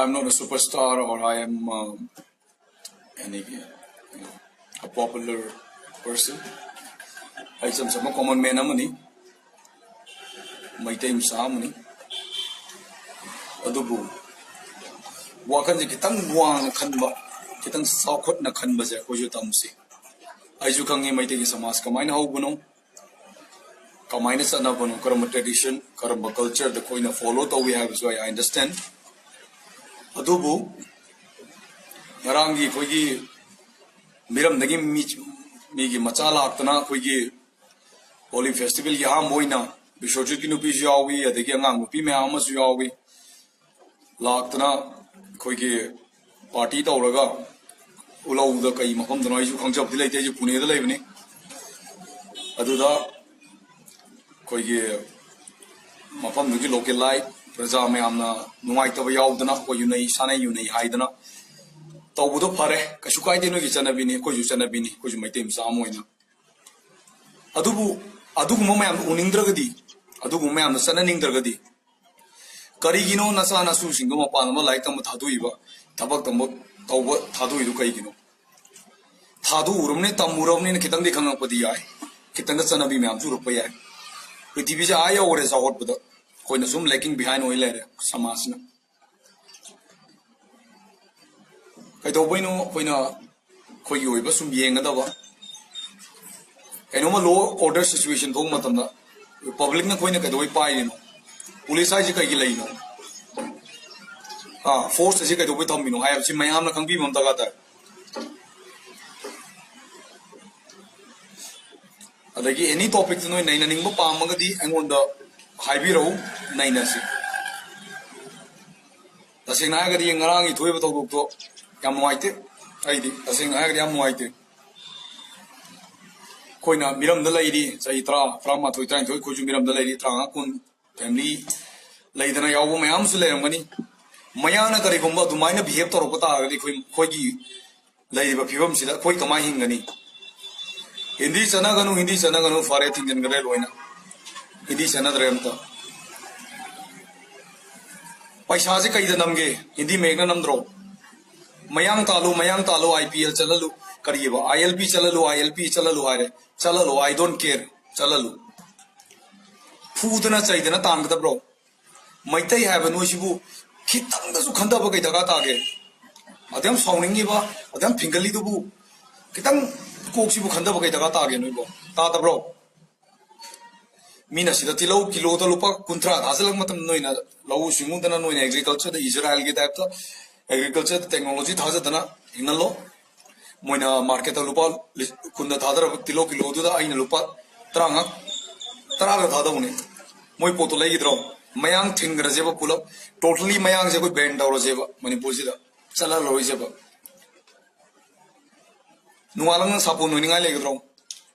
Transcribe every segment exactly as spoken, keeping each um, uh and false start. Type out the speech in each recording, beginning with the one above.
I'm not a superstar or I am uh, any you know, a popular person. ꯑꯩ ꯏꯆꯝ ꯆꯝꯕ common man ꯑꯃꯅꯤ, ꯃꯩꯇꯩ ꯃꯆꯥ ꯑꯃꯅꯤ꯫ ꯑꯗꯨꯕꯨ ꯋꯥꯈꯜꯁꯦ ꯈꯤꯇꯪ ꯋꯥꯡꯅ ꯈꯟꯕ, ꯈꯤꯇꯪ ꯆꯥꯎꯈꯠꯅ ꯈꯟꯕꯁꯦ ꯑꯩꯈꯣꯏꯁꯨ ꯇꯝꯁꯤ꯫ ꯑꯩꯁꯨ ꯈꯪꯉꯤ ꯃꯩꯇꯩꯒꯤ ꯁꯃꯥꯖ ꯀꯃꯥꯏꯅ ꯍꯧꯕꯅꯣ, ꯀꯃꯥꯏꯅ ꯆꯠꯅꯕꯅꯣ, ꯀꯔꯝꯕ tradition, ꯀꯔꯝꯕ cultureꯗ ꯑꯩꯈꯣꯏꯅ follow ꯇꯧꯏ ꯍꯥꯏꯕꯁꯨ ꯑꯩ understand꯫ ꯑꯗꯨꯕꯨ ꯉꯔꯥꯡꯒꯤ ꯑꯩꯈꯣꯏꯒꯤ ꯃꯤꯔꯝꯗꯒꯤ ꯃꯤ, ꯃꯤꯒꯤ ꯃꯆꯥ ꯂꯥꯛꯇꯅ ꯑꯩꯈꯣꯏꯒꯤ ꯍꯣꯂꯤ ꯐꯦꯁꯇꯤꯚꯦꯜꯒꯤ ꯑꯍꯥꯟꯕ ꯑꯣꯏꯅ ꯕꯤꯁ꯭ꯋꯖꯤꯠꯀꯤ ꯅꯨꯄꯤꯁꯨ ꯌꯥꯎꯏ, ꯑꯗꯒꯤ ꯑꯉꯥꯡ ꯅꯨꯄꯤ ꯃꯌꯥꯝ ꯑꯃꯁꯨ ꯌꯥꯎꯏ꯫ ꯂꯥꯛꯇꯅ ꯑꯩꯈꯣꯏꯒꯤ party ꯇꯧꯔꯒ, ꯎꯂꯧꯗ ꯀꯩ ꯃꯐꯝꯗꯅꯣ ꯑꯩꯁꯨ ꯈꯪꯖꯕꯗꯤ ꯂꯩꯇꯦ, ꯑꯩꯁꯨ ꯄꯨꯅꯦꯗ ꯂꯩꯕꯅꯤ꯫ ꯑꯗꯨꯗ ꯑꯩꯈꯣꯏꯒꯤ ꯃꯐꯝꯗꯨꯒꯤ localite ꯄ꯭ꯔꯖꯥ ꯃꯌꯥꯝꯅ ꯅꯨꯡꯉꯥꯏꯇꯕ ꯌꯥꯎꯗꯅ ꯑꯩꯈꯣꯏ ꯌꯨꯅꯩ ꯁꯥꯟꯅꯩ ꯌꯨꯅꯩ ꯍꯥꯏꯗꯅ ꯇꯧꯕꯗꯣ ꯐꯔꯦ, ꯀꯩꯁꯨ ꯀꯥꯏꯗꯦ, ꯅꯣꯏꯒꯤ ꯆꯠꯅꯕꯤꯅꯤ, ꯑꯩꯈꯣꯏꯁꯨ ꯆꯠꯅꯕꯤꯅꯤ, ꯑꯩꯈꯣꯏꯁꯨ ꯃꯩꯇꯩ ꯃꯆꯥ ꯑꯃ ꯑꯣꯏꯅ꯫ ꯑꯗꯨꯕꯨ ꯑꯗꯨꯒꯨꯝꯕ ꯃꯌꯥꯝꯗꯣ ꯎꯅꯤꯡꯗ꯭ꯔꯒꯗꯤ, ꯑꯗꯨꯒꯨꯝꯕ ꯃꯌꯥꯝꯗꯣ ꯆꯠꯅꯅꯤꯡꯗ꯭ꯔꯒꯗꯤ, ꯀꯔꯤꯒꯤꯅꯣ ꯅꯆꯥ ꯅꯁꯨꯁꯤꯡꯗꯣ ꯃꯄꯥꯟ ꯂꯝꯗ ꯂꯥꯏꯔꯤꯛ ꯇꯝꯕ ꯊꯥꯗꯣꯛꯏꯕ, ꯊꯕꯛ ꯇꯝꯕ ꯇꯧꯕ ꯊꯥꯗꯣꯛꯏꯗꯣ ꯀꯩꯒꯤꯅꯣ? ꯊꯥꯗꯣꯛꯎꯔꯕꯅꯤ, ꯇꯝꯃꯨꯔꯕꯅꯤꯅ ꯈꯤꯇꯪꯗꯤ ꯈꯪꯉꯛꯄꯗꯤ ꯌꯥꯏ, ꯈꯤꯇꯪꯗ ꯆꯠꯅꯕꯤ ꯃꯌꯥꯝꯁꯨ ꯎꯔꯛꯄ ꯌꯥꯏ꯫ ꯄ꯭ꯔꯤꯊꯤꯕꯤꯁꯦ ꯑꯥ ꯌꯧꯈ꯭ꯔꯦ ꯆꯥꯎꯈꯠꯄꯗ, ꯑꯩꯈꯣꯏꯅ ꯁꯨꯝ lagging behind ꯑꯣꯏ ꯂꯩꯔꯦ ꯁꯃꯥꯖꯁꯤꯅ꯫ ꯀꯩꯗꯧꯕꯩꯅꯣ ꯑꯩꯈꯣꯏꯅ ꯑꯩꯈꯣꯏꯒꯤ ꯑꯣꯏꯕ ꯁꯨꯝ ꯌꯦꯡꯒꯗꯕ? ꯀꯩꯅꯣꯝꯃ law order situation ꯊꯣꯛꯄ ꯃꯇꯝꯗ publicꯅ ꯑꯩꯈꯣꯏꯅ ꯀꯩꯗꯧꯕꯩ ꯄꯥꯏꯔꯤꯅꯣ? Police ꯍꯥꯏꯁꯦ ꯀꯩꯒꯤ ꯂꯩꯅꯣ? ꯑꯥ, force ꯑꯁꯤ ꯀꯩꯗꯧꯕꯩ ꯊꯝꯃꯤꯅꯣ ꯍꯥꯏꯕꯁꯤ ꯃꯌꯥꯝꯅ ꯈꯪꯕꯤꯕ ꯑꯃ ꯗꯔꯀꯥꯔ ꯇꯥꯏ꯫ ꯑꯗꯒꯤ any topicꯇ ꯅꯣꯏ ꯅꯩꯅꯅꯤꯡꯕ ꯄꯥꯝꯃꯒꯗꯤ ꯑꯩꯉꯣꯟꯗ ꯍꯥꯏꯕꯤꯔꯛꯎ, ꯅꯩꯅꯁꯤ꯫ ꯇꯁꯦꯡꯅ ꯍꯥꯏꯔꯒꯗꯤ ꯉꯔꯥꯡꯒꯤ ꯊꯣꯛꯏꯕ ꯊꯧꯗꯣꯛꯇꯣ ꯌꯥꯝ ꯅꯨꯡꯉꯥꯏꯇꯦ꯫ ꯑꯩꯗꯤ ꯇꯁꯦꯡꯅ ꯍꯥꯏꯔꯒꯗꯤ ꯌꯥꯝ ꯅꯨꯡꯉꯥꯏꯇꯦ꯫ ꯑꯩꯈꯣꯏꯅ ꯃꯤꯔꯝꯗ ꯂꯩꯔꯤ, ꯆꯍꯤ ꯇꯔꯥ, ꯇꯔꯥꯃꯥꯊꯣꯏ, ꯇꯔꯥꯅꯤꯊꯣꯏ ꯑꯩꯈꯣꯏꯁꯨ ꯃꯤꯔꯝꯗ ꯂꯩꯔꯤ, ꯇꯔꯥꯃꯉꯥ, ꯀꯨꯟ family ꯂꯩꯗꯅ ꯌꯥꯎꯕ ꯃꯌꯥꯝ ꯑꯃꯁꯨ ꯂꯩꯔꯝꯒꯅꯤ꯫ ꯃꯌꯥꯝꯅ ꯀꯔꯤꯒꯨꯝꯕ ꯑꯗꯨꯃꯥꯏꯅ behave ꯇꯧꯔꯛꯄ ꯇꯥꯔꯒꯗꯤ ꯑꯩꯈꯣꯏ, ꯑꯩꯈꯣꯏꯒꯤ ꯂꯩꯔꯤꯕ ꯐꯤꯕꯝꯁꯤꯗ ꯑꯩꯈꯣꯏ ꯀꯃꯥꯏꯅ ꯍꯤꯡꯒꯅꯤ? ꯍꯤꯟꯗꯤ ꯆꯠꯅꯒꯅꯨ, ꯍꯤꯟꯗꯤ ꯆꯠꯅꯒꯅꯨ, ꯐꯔꯦ, ꯊꯤꯡꯖꯤꯟꯈ꯭ꯔꯦ ꯂꯣꯏꯅ꯫ ꯍꯤꯟꯗꯤ ꯆꯠꯅꯗ꯭ꯔꯦ ꯑꯝꯇ꯫ ꯄꯩꯁꯥꯁꯦ ꯀꯩꯗ ꯅꯝꯒꯦ? ꯍꯤꯟꯗꯤ ꯃꯌꯦꯛꯅ ꯅꯝꯗ꯭ꯔꯣ? ꯃꯌꯥꯡ ꯇꯥꯜꯂꯨ, ꯃꯌꯥꯡ ꯇꯥꯜꯂꯨ, IPL ꯆꯠꯍꯜꯂꯨ, ꯀꯔꯤꯑꯕ, ILP ꯆꯠꯍꯜꯂꯨ, ILP ꯆꯠꯍꯜꯂꯨ ꯍꯥꯏꯔꯦ, ꯆꯠꯍꯜꯂꯨ, I don't care, ꯆꯠꯍꯜꯂꯨ꯫ ꯐꯨꯗꯅ ꯆꯩꯗꯅ ꯇꯥꯟꯒꯗꯕ꯭ꯔꯣ? ꯃꯩꯇꯩ ꯍꯥꯏꯕ ꯅꯣꯏꯁꯤꯕꯨ ꯈꯤꯇꯪꯗꯁꯨ ꯈꯟꯊꯕ ꯀꯩ ꯗꯔꯀꯥꯔ ꯇꯥꯒꯦ? ꯑꯗꯨꯌꯥꯝ ꯁꯥꯎꯅꯤꯡꯉꯤꯕ, ꯑꯗꯨꯌꯥꯝ ꯐꯤꯡꯒꯜꯂꯤꯗꯨꯕꯨ ꯈꯤꯇꯪ ꯀꯣꯛꯁꯤꯕꯨ ꯈꯟꯊꯕ ꯀꯩ ꯗꯔꯀꯥꯔ ꯇꯥꯒꯦ ꯅꯣꯏꯕꯣ? ꯇꯥꯗꯕ꯭ꯔꯣ? ꯃꯤꯅ ꯁꯤꯗ ꯇꯤꯜꯍꯧ ꯀꯤꯂꯣꯗ ꯂꯨꯄꯥ ꯀꯨꯟꯊ꯭ꯔꯥ ꯊꯥꯖꯤꯜꯂꯛꯄ ꯃꯇꯝꯗ, ꯅꯣꯏꯅ ꯂꯧꯎ ꯁꯤꯡꯎꯗꯅ, ꯅꯣꯏꯅ agriculture ꯗ ꯏꯖꯔꯥꯏꯜꯒꯤ type ꯇ agriculture ꯗ technology ꯊꯥꯖꯗꯅ ꯍꯤꯡꯍꯜꯂꯣ꯫ ꯃꯣꯏꯅ market ꯇ ꯂꯨꯄꯥ ꯀꯨꯟꯗ ꯊꯥꯗꯔꯕ ꯇꯤꯜꯍꯧ ꯀꯤꯂꯣꯗꯨꯗ ꯑꯩꯅ ꯂꯨꯄꯥ ꯇꯔꯥꯃꯉꯥ, ꯇꯔꯥꯗ ꯊꯥꯗꯧꯅꯤ꯫ ꯃꯣꯏ ꯄꯣꯠꯇꯣ ꯂꯩꯈꯤꯗ꯭ꯔꯣ? ꯃꯌꯥꯡ ꯊꯤꯡꯈ꯭ꯔꯁꯦꯕ ꯄꯨꯂꯞ, totally ꯃꯌꯥꯡꯁꯦ ꯑꯩꯈꯣꯏ ban ꯇꯧꯔꯁꯦꯕ ꯃꯅꯤꯄꯨꯔꯁꯤꯗ, ꯆꯠꯍꯜꯂꯔꯣꯏꯁꯦꯕ꯫ ꯅꯣꯡꯉꯥꯜꯂꯒ ꯅꯪ ꯁꯥꯄꯣꯟ ꯑꯣꯏꯅꯤꯡꯉꯥꯏ ꯂꯩꯒꯗ꯭ꯔꯣ?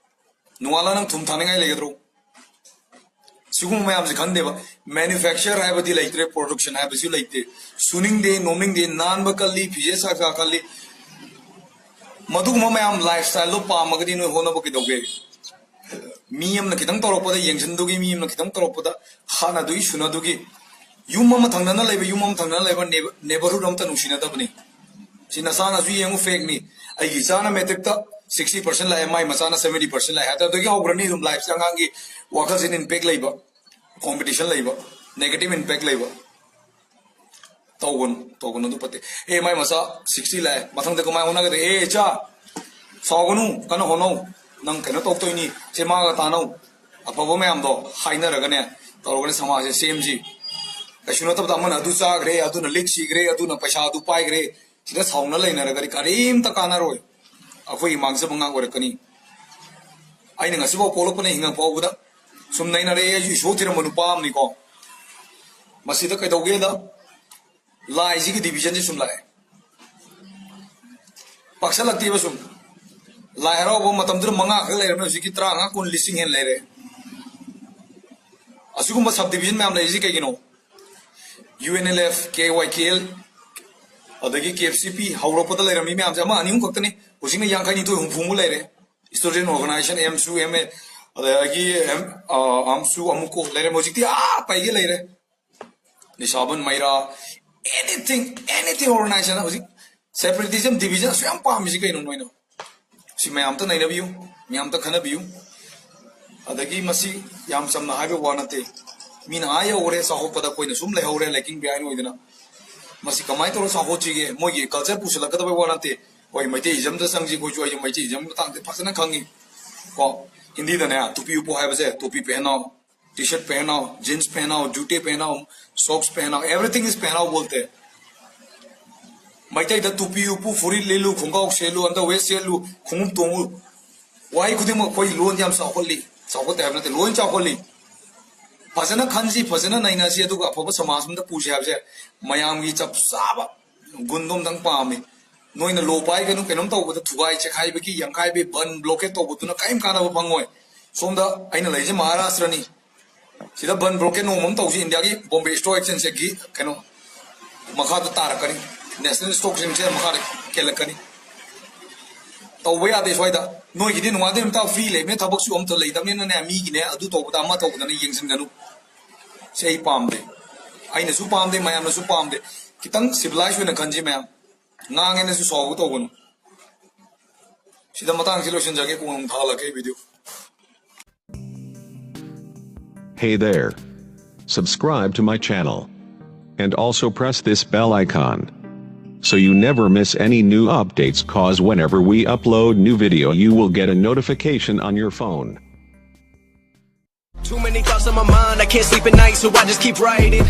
ꯅꯣꯡꯉꯥꯜꯂꯒ ꯅꯪ ꯊꯨꯝ ꯊꯥꯅꯤꯡꯉꯥꯏ ꯂꯩꯒꯗ꯭ꯔꯣ? ꯁꯤꯒꯨꯝꯕ ꯃꯌꯥꯝꯁꯦ ꯈꯟꯗꯦꯕ꯫ Manufacture ꯍꯥꯏꯕꯗꯤ ꯂꯩꯇ꯭ꯔꯦ, production ꯍꯥꯏꯕꯁꯨ ꯂꯩꯇꯦ꯫ ꯁꯨꯅꯤꯡꯗꯦ, ꯅꯣꯝꯅꯤꯡꯗꯦ, ꯅꯥꯟꯕ ꯀꯜꯂꯤ, ꯐꯤꯖꯦꯠ ꯆꯥꯛꯆꯥ ꯀꯜꯂꯤ꯫ ꯃꯗꯨꯒꯨꯝꯕ ꯃꯌꯥꯝ lifestyle ꯗꯣ ꯄꯥꯝꯃꯒꯗꯤ ꯅꯣꯏ ꯍꯣꯠꯅꯕ ꯀꯩꯗꯧꯒꯦ? ꯃꯤ ꯑꯃꯅ ꯈꯤꯇꯪ ꯇꯧꯔꯛꯄꯗ ꯌꯦꯡꯁꯤꯟꯗꯨꯒꯤ, ꯃꯤ ꯑꯃꯅ ꯈꯤꯇꯪ ꯇꯧꯔꯛꯄꯗ ꯍꯥꯠꯅꯗꯨꯒꯤ, ꯁꯨꯅꯗꯨꯒꯤ꯫ ꯌꯨꯝ ꯑꯃ ꯊꯪꯅꯅ ꯂꯩꯕ, ꯌꯨꯝ ꯑꯃ ꯊꯪꯅꯅ ꯂꯩꯕ neighbor-, neighborhood ꯑꯝꯇ ꯅꯨꯡꯁꯤꯅꯗꯕꯅꯤ꯫ ꯁꯤ ꯅꯆꯥꯅꯁꯨ ꯌꯦꯡꯉꯨ, fake ꯅꯤ꯫ ꯑꯩꯒꯤ ꯏꯆꯥꯅ matric ꯇ sixty percent ꯂꯥꯛꯑꯦ, ꯃꯥꯏ ꯃꯆꯥꯅ seventy percent ꯂꯥꯛꯑꯦ ꯍꯥꯏ ꯇꯥꯔꯗꯤ, ꯑꯗꯨꯗꯒꯤ ꯍꯧꯈ꯭ꯔꯅꯤ ꯑꯗꯨꯝ life ꯁꯦ꯫ ꯑꯉꯥꯡꯒꯤ ꯋꯥꯈꯜꯁꯤꯗ impact ꯂꯩꯕ, competition ꯂꯩꯕ, negative impact ꯂꯩꯕ꯫ ꯇꯧꯒꯅꯨ, ꯇꯧꯒꯅꯨ, ꯑꯗꯨ ꯐꯠꯇꯦ꯫ ꯑꯦ, ꯃꯥꯏ ꯃꯆꯥ sixty ꯂꯥꯛꯑꯦ, ꯃꯊꯪꯗ ꯀꯃꯥꯏ ꯍꯣꯠꯅꯒꯗꯦ? ꯑꯦ, ꯏꯆꯥ, ꯁꯥꯎꯒꯅꯨ, ꯀꯟꯅ ꯍꯣꯠꯅꯧ꯫ ꯅꯪ ꯀꯩꯅꯣ ꯇꯧꯗꯣꯏꯅꯤ, ꯆꯦ ꯃꯥꯒ ꯇꯥꯟꯅꯧ꯫ ꯑꯐꯕ ꯃꯌꯥꯝꯗꯣ ꯍꯥꯏꯅꯔꯒꯅꯦ, ꯇꯧꯔꯒꯅꯦ ꯁꯃꯥꯖꯁꯦ ꯁꯦꯝꯁꯤ꯫ ꯀꯩꯁꯨ ꯅꯠꯇꯕꯗ ꯑꯃꯅ ꯑꯗꯨ ꯆꯥꯈ꯭ꯔꯦ, ꯑꯗꯨꯅ ꯂꯤꯛ ꯁꯤꯈ꯭ꯔꯦ, ꯑꯗꯨꯅ ꯄꯩꯁꯥ ꯑꯗꯨ ꯄꯥꯏꯈ꯭ꯔꯦ, ꯁꯤꯗ ꯁꯥꯎꯅ ꯂꯩꯅꯔꯒꯗꯤ ꯀꯔꯤꯝꯇ ꯀꯥꯟꯅꯔꯣꯏ꯫ ꯑꯩꯈꯣꯏꯒꯤ ꯃꯥꯡꯖꯕ ꯉꯥꯛ ꯑꯣꯏꯔꯛꯀꯅꯤ꯫ ꯑꯩꯅ ꯉꯁꯤꯐꯥꯎ ꯄꯣꯛꯂꯛꯄꯅ ꯍꯤꯡꯉ ꯐꯥꯎꯕꯗ ꯁꯨꯝ ꯅꯩꯅꯔꯛꯑꯦ꯫ ꯑꯩꯁꯨ ꯏꯁꯣꯔ ꯊꯤꯔꯝꯕ ꯅꯨꯄꯥ ꯑꯃꯅꯤꯀꯣ꯫ ꯃꯁꯤꯗ ꯀꯩꯗꯧꯒꯦꯗ, ꯂꯥꯏꯁꯤꯒꯤ division ꯁꯦ ꯁꯨꯝ ꯂꯥꯛꯑꯦ꯫ ꯄꯥꯛꯁꯜꯂꯛꯇꯦꯕ ꯁꯨꯝ꯫ ꯂꯥꯏ ꯍꯔꯥꯎꯕ ꯃꯇꯝꯗꯨꯗ ꯃꯉꯥ ꯈꯛ ꯂꯩꯔꯝꯃꯦ, ꯍꯧꯖꯤꯛꯀꯤ ꯇꯔꯥꯃꯉꯥ, ꯀꯨꯟ, ꯂꯤꯁꯤꯡ ꯍꯦꯟꯅ ꯂꯩꯔꯦ꯫ ꯑꯁꯤꯒꯨꯝꯕ sub division ꯃꯌꯥꯝ ꯂꯩꯔꯤꯁꯤ ꯀꯩꯒꯤꯅꯣ? UNLF, KYKL, ꯑꯗꯒꯤ KFCP ꯍꯧꯔꯛꯄꯗ ꯂꯩꯔꯝꯃꯤ ꯃꯌꯥꯝꯁꯦ ꯑꯃ ꯑꯅꯤ ꯑꯍꯨꯝ ꯈꯛꯇꯅꯤ꯫ ꯍꯧꯖꯤꯛꯅ ꯌꯥꯡꯈꯩ ꯅꯤꯊꯣꯏ ꯍꯨꯝꯐꯨꯃꯨꯛ ꯂꯩꯔꯦ꯫ Student organization, AMSU, MA, ꯑꯗꯒꯤ ꯑꯦꯝ-, ꯑ, AMSU, AMUCO ꯂꯩꯔꯦ꯫ ꯍꯧꯖꯤꯛꯇꯤ ꯑꯥ ꯄꯩꯒꯩ ꯂꯩꯔꯦ꯫ ꯅꯤꯁꯥꯕꯟ ꯃꯩꯔꯥ, anything, anything organization ꯍꯧꯖꯤꯛ separatism, division ꯑꯁꯨꯛ ꯌꯥꯝ ꯄꯥꯝꯃꯤꯁꯤ ꯀꯩꯅꯣ ꯅꯣꯏꯅ? ꯁꯤ ꯃꯌꯥꯝꯇ ꯅꯩꯅꯕꯤꯌꯨ, ꯃꯌꯥꯝꯇ ꯈꯟꯅꯕꯤꯌꯨ꯫ ꯑꯗꯒꯤ ꯃꯁꯤ ꯌꯥꯝ ꯆꯝꯅ ꯍꯥꯏꯕ ꯋꯥ ꯅꯠꯇꯦ꯫ ꯃꯤꯅ ꯑꯥ ꯌꯧꯈ꯭ꯔꯦ, ꯆꯥꯎꯈꯠꯄꯗ ꯑꯩꯈꯣꯏꯅ ꯁꯨꯝ ꯂꯩꯍꯧꯔꯦ, lagging behind ꯑꯣꯏꯗꯅ꯫ ꯃꯁꯤ ꯀꯃꯥꯏꯅ ꯇꯧꯔ ꯆꯥꯎꯈꯠꯁꯤꯒꯦ? ꯃꯣꯏꯒꯤ culture ꯄꯨꯁꯤꯜꯂꯛꯀꯗꯕ ꯋꯥ ꯅꯠꯇꯦ꯫ ꯍꯣꯏ, ꯃꯩꯇꯩ ꯏꯖꯝꯗ ꯆꯪꯁꯤ, ꯑꯩꯈꯣꯏꯁꯨ, ꯑꯩꯁꯨ ꯃꯩꯇꯩ ꯏꯖꯝꯒꯤ ꯃꯇꯥꯡꯗ ꯐꯖꯅ ꯈꯪꯉꯤ꯫ ꯀꯣ, ꯍꯤꯟꯗꯤꯗꯅꯦ, ꯇꯨꯄꯤ ꯎꯞꯄꯨ ꯍꯥꯏꯕꯁꯦ, ꯇꯣꯄꯤ ꯄꯦꯍꯅꯥꯎ, ꯇꯤ ꯁꯔꯠ ꯄꯦꯍꯅꯥꯎ, ꯖꯤꯟꯁ ꯄꯦꯍꯅꯥꯎ, ꯖꯨꯇꯦ ꯄꯦꯍꯅꯥꯎ, ꯁꯣꯛꯁ ꯄꯦꯍꯅꯥꯎ, everything is ꯄꯦꯍꯅꯥꯎ ꯕꯣꯜꯇꯦ꯫ ꯃꯩꯇꯩꯗ ꯇꯨꯄꯤ ꯎꯞꯄꯨ, ꯐꯨꯔꯤꯠ ꯂꯤꯠꯂꯨ, ꯈꯣꯡꯒ꯭ꯔꯥꯎ ꯁꯦꯠꯂꯨ, ꯑꯟꯗꯔꯋꯦꯌꯔ ꯁꯦꯠꯂꯨ, ꯈꯣꯡꯎꯞ ꯇꯣꯡꯉꯨ, ꯋꯥꯍꯩ ꯈꯨꯗꯤꯡꯃꯛ ꯑꯩꯈꯣꯏ ꯂꯣꯟ ꯌꯥꯝ ꯆꯥꯎꯈꯠꯂꯤ꯫ ꯆꯥꯎꯈꯠꯇꯦ ꯍꯥꯏꯕ ꯅꯠꯇꯦ, ꯂꯣꯏ ꯆꯥꯎꯈꯠꯂꯤ꯫ ꯐꯖꯅ ꯈꯟꯁꯤ, ꯐꯖꯅ ꯅꯩꯅꯁꯤ, ꯑꯗꯨꯒ ꯑꯐꯕ ꯁꯃꯥꯖ ꯑꯃꯗ ꯄꯨꯁꯤ ꯍꯥꯏꯕꯁꯦ ꯃꯌꯥꯝꯒꯤ ꯆꯞ ꯆꯥꯕ ꯒꯨꯟꯗꯣ ꯑꯝꯇꯪ ꯄꯥꯝꯃꯤ꯫ ꯅꯣꯏꯅ ꯂꯣ ꯄꯥꯏꯒꯅꯨ, ꯀꯩꯅꯣꯝ ꯇꯧꯕꯗ ꯊꯨꯒꯥꯏ ꯆꯦꯈꯥꯏꯕꯒꯤ, ꯌꯥꯡꯈꯥꯏꯕꯒꯤ, ꯕꯟ ꯕ꯭ꯂꯣꯀꯦꯠ ꯇꯧꯕꯗꯨꯅ ꯀꯔꯤꯝ ꯀꯥꯟꯅꯕ ꯐꯪꯉꯣꯏ꯫ ꯁꯣꯝꯗ ꯑꯩꯅ ꯂꯩꯔꯤꯁꯦ ꯃꯍꯥꯔꯥꯁꯇ꯭ꯔꯅꯤ꯫ ꯁꯤꯗ ꯕꯟ ꯕ꯭ꯂꯣꯀꯦꯠ ꯅꯣꯡꯃ ꯑꯃ ꯇꯧꯁꯤ, ꯏꯟꯗꯤꯌꯥꯒꯤ ꯕꯣꯝꯕꯦ ꯁ꯭ꯇꯣꯛ ꯑꯦꯛꯁꯆꯦꯟꯖꯀꯤ ꯀꯩꯅꯣ ꯃꯈꯥꯗ ꯇꯥꯔꯛꯀꯅꯤ, ꯅꯦꯁꯅꯦꯜ ꯁ꯭ꯇꯣꯛ ꯑꯦꯛꯁꯆꯦꯟꯖꯁꯦ ꯃꯈꯥꯗ ꯀꯦꯜꯂꯛꯀꯅꯤ꯫ ꯇꯧꯕ ꯌꯥꯗꯦ ꯁ꯭ꯋꯥꯏꯗ꯫ ꯅꯣꯏꯒꯤꯗꯤ ꯅꯨꯡꯉꯥꯏꯗꯣꯏ ꯑꯝꯇ ꯐ꯭ꯔꯤ ꯂꯩꯕꯅꯦ, ꯊꯕꯛꯁꯨ ꯑꯝꯇ ꯂꯩꯇꯕꯅꯤꯅꯅꯦ, ꯃꯤꯒꯤꯅꯦ, ꯑꯗꯨ ꯇꯧꯕꯗ ꯑꯃ ꯇꯧꯕꯗꯅ ꯌꯦꯡꯁꯤꯟꯒꯅꯨ꯫ ꯁꯤ ꯑꯩ ꯄꯥꯝꯗꯦ, ꯑꯩꯅꯁꯨ ꯄꯥꯝꯗꯦ, ꯃꯌꯥꯝꯅꯁꯨ ꯄꯥꯝꯗꯦ꯫ ꯈꯤꯇꯪ ꯁꯤꯚꯤꯂꯥꯏꯁ ꯑꯣꯏꯅ ꯈꯟꯁꯤ ꯃꯌꯥꯝ꯫ ꯉꯥꯡꯉꯦꯅꯁꯨ ꯁꯥꯎꯕ ꯇꯧꯒꯅꯨ꯫ ꯁꯤꯗ ꯃꯇꯥꯡꯁꯤ ꯂꯣꯏꯁꯤꯟꯖꯒꯦ, ꯀꯣꯟꯅ ꯑꯃꯨꯛ ꯊꯥꯒꯠꯂꯛꯀꯦ ꯑꯩ video. Hey there. Subscribe to my channel. And also press this bell icon. So you never miss any new updates, cause whenever we upload new video you will get a notification on your phone. Too many thoughts on my mind, I can't sleep at night, so I just keep writing.